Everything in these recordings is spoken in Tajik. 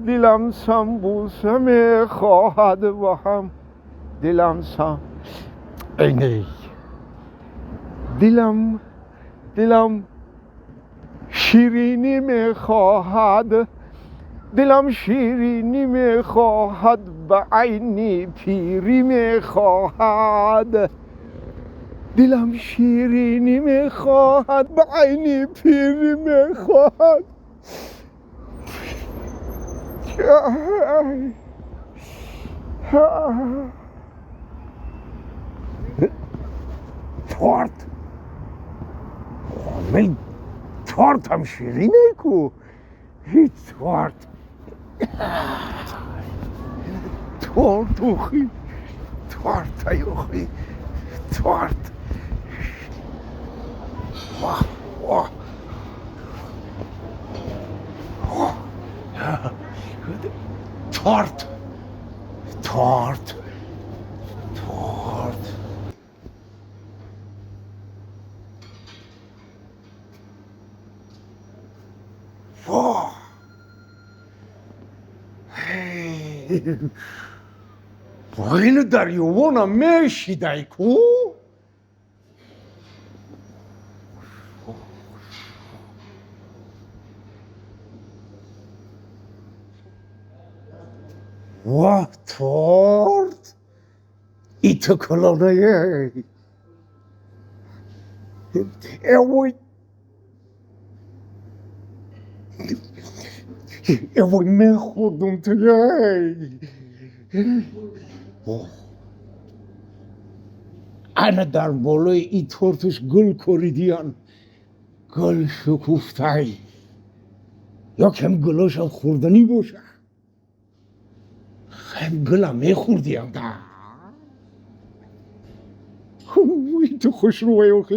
Дилам самбуса мехоҳад ва ҳам дилам сам эй не, дилам ширинӣ мехоҳад, дилам ширинӣ мехоҳад, ба айни пирӣ мехоҳад, дилам ширинӣ мехоҳад, ба айни пирӣ мехоҳад. Торт, тортам ширине ку, торт, торт, охи, торт, ай охи, торт. Вах, вах. Торт, торт, торт. Вах! Ину дар ёвонам мешидай ку? Ва, торт! Ито калонае! Эвой! Эвой, мехӯрдум туяй! Ана дар болои ин торташ гул коридиян, гул шукуфтай. Якам гулошам хӯрданӣ боша. Хем гулам мехӯрдиям да. Ту хушрӯй охи.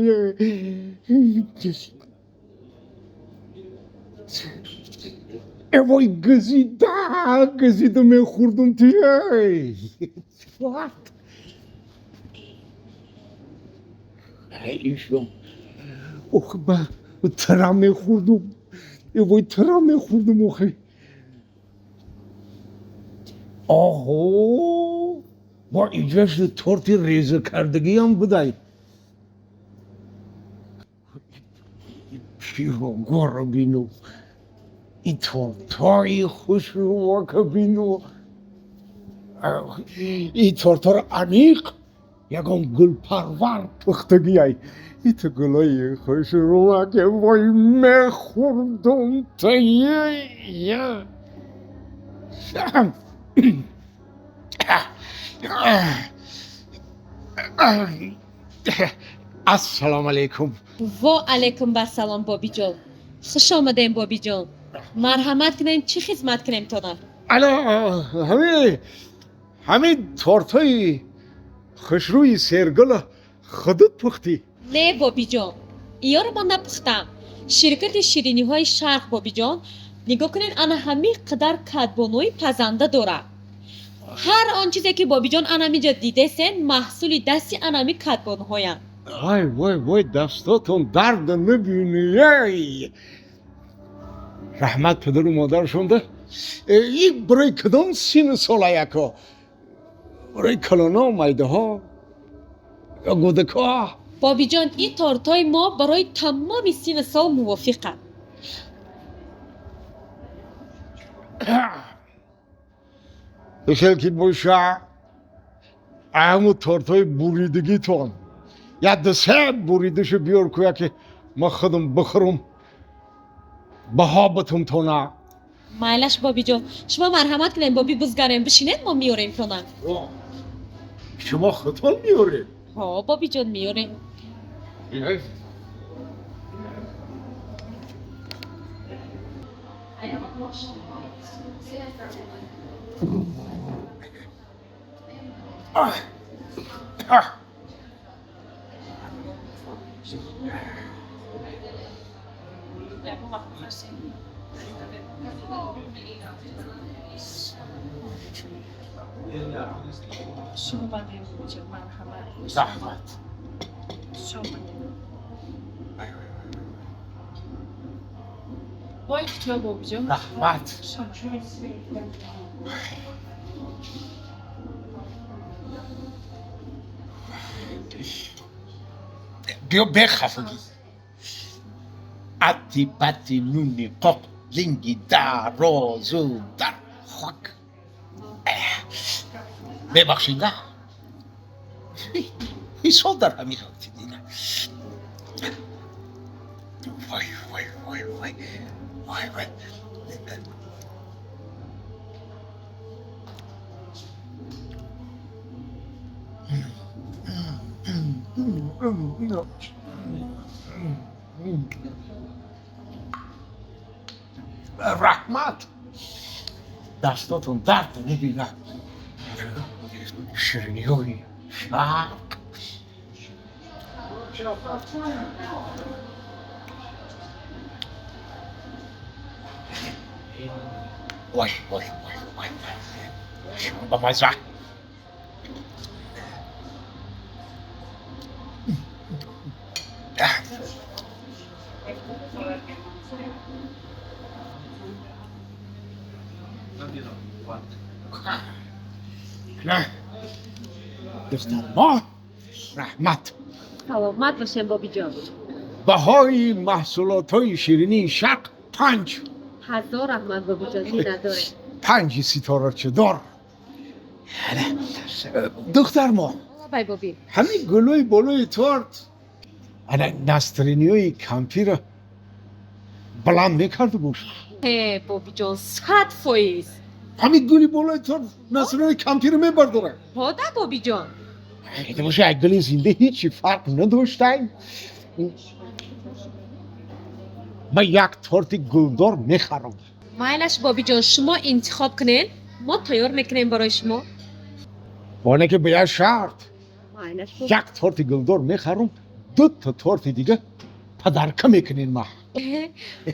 Эвой, газида, газида мехӯрдум туяй. Торт. Ишо. Ох, ба тра мехӯрдум. Эвой, тра мехӯрдум охи. Оҳо, бо иҷаш торти реза кардагиам будай. Пирогоро бину, ин тортҳои хушрӯвака бину. Ин тортҳоро аниқ ягон гулпарвар пухтагиай. Ито гулои хушрӯваке, вой, мехӯрдум тая. Ассалому алайкум. Во алайкум басалом, бобиҷон. Хуш омадем, бобиҷон. Марҳамат кунем, чӣ хизмат кунем тона? Ало, ҳамин тортҳои хушрӯи сергула худут пухтӣ? Не, бобиҷон, иёро ман напухтам. Ширкати шириниҳои Шарқ, бобиҷон, нигоҳ кунед, ана ҳамин қадар кадбонуи пазанда дорад. Ҳар он чизе ки бобиҷон анамиҷа дидесен, маҳсули дасти анами кадбонуҳоянд. Вай, вой, вой, дастотон дард набини. Эй, раҳмат падару модаршонда. Ин барои кадом сину сола яко? Барои калоно, майдаҳо ё гӯдакҳо? Бобиҷон, ин тортҳои мо барои тамоми сину сол мувофиқанд. Хел ки боша, ҳамун тортҳои буридагитон як ду се буридашу биёр ку, яке ман худам бихӯрам, баҳо битум тона. Майлаш, бобиҷон, шумо марҳамат кунем, боби, бузгарем, бишинед, мо меорем тона. Шумо худтон меоред? Ҳо, бобиҷон, меорем. Заҳмат. Бо ихтиёр, бобиҷон. Раҳмат. Биё, бехафагӣ. Ати пати нуни қоқ линги дарозу дар хок. Мебахшида, ҳисоб дар ҳамин ҳолати дина. Вай, вай, вай, вай, вай, вай! Раҳмат, дастотон дард набинад. Шириниҳои шарқ. Вай, вай, вай, вай, ба маза! Духтармо, раҳмат. Саломат бошем, бобиҷон. Баҳои маҳсулотҳои ширинии шарқ 5. Ҳазор раҳмат, бобиҷон, миннатдорем. 5 ситорачадор. Духтармо. Бай, боби. Ҳамин гулои болои торт ана настроение ҳои кампира баланд мекарду бош. Э, бобиҷон, 100%. Ҳамин гули болои торт настроение ҳои кампира мебардорад. Ҳода, бобиҷон. Боша, як гули зинда ҳечи фарқ надоштай. Ман як торти гулдор мехарам. Майлаш, бобиҷон, шумо интихоб кунед, мо тайёр мекунем барои шумо. Оне ки ба як шарт. Майлаш. Як торти гулдор мехарам, дута торти дига подарка мекунен ма.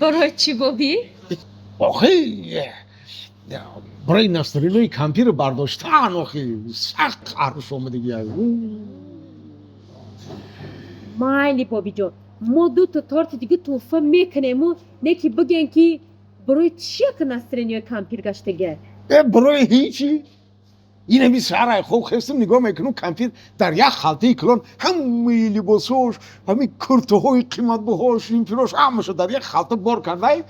Барои чӣ, боби? Охи, барои настроение ҳои кампиро бардоштан. Охи, сахт арӯш омадагӣ. Майли, бобиҷон, мо дута торти дига тӯҳфа мекунему, не ки бигӯем, ки барои чӣ як настроение ҳои кампир гаштага? Э, барои ҳичи. Инами сарай хоб хестам, нигоҳ мекунам, кампир дар як халтаи калон ҳамаи либосҳош, ҳамин куртаҳои қиматбаҳош, импирош, ҳамаша дар як халта бор кардай.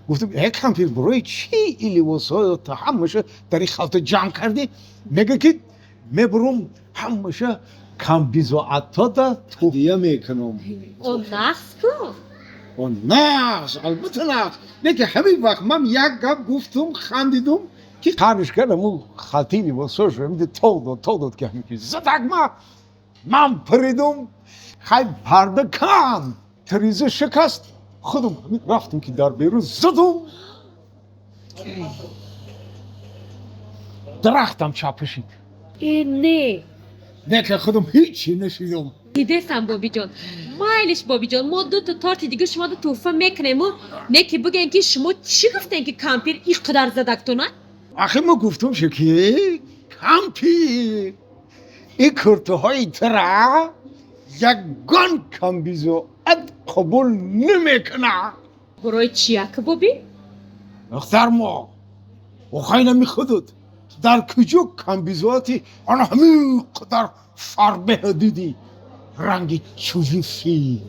Гуфтам: «Э, кампир, барои чӣ ин либосҳоята ҳамаша дар ин халта ҷамъ кардӣ?» Мега, ки мебурам, ҳамаша камбизоатода туҳдия мекунам. О, нағз ку. О, нағз, албатта нағз, не ки ҳамин вақт ман як гап гуфтум, хандидум, ки қариш кардам, ӯ халтаи либосҳош тол дод, тол дод, ки ҳамин ки задак ма, ман паридум. Хай, парда кан, тиреза шикаст. Худам ҳамин рафтум, ки дар берун задум, дарахтам чапашид. Э, не! Не ки худам ҳичи нашидум. Дидесам, бобиҷон. Майлиш, бобиҷон, мо дута торти дига шумода тӯҳфа мекунему, не ки бигӯем, ки шумо чӣ гуфтем, ки кампир ин қадар задактона? Ахи, мо гуфтум шо, ки кампир, ин куртаҳои тира ягон камбизоат қабул намекунад. Барои чӣ яка, боби? Духтармо, охайнами худут дар куҷо камбизоати ана ҳамин қадар фарбеҳа дидӣ, ранги чӯжи фил?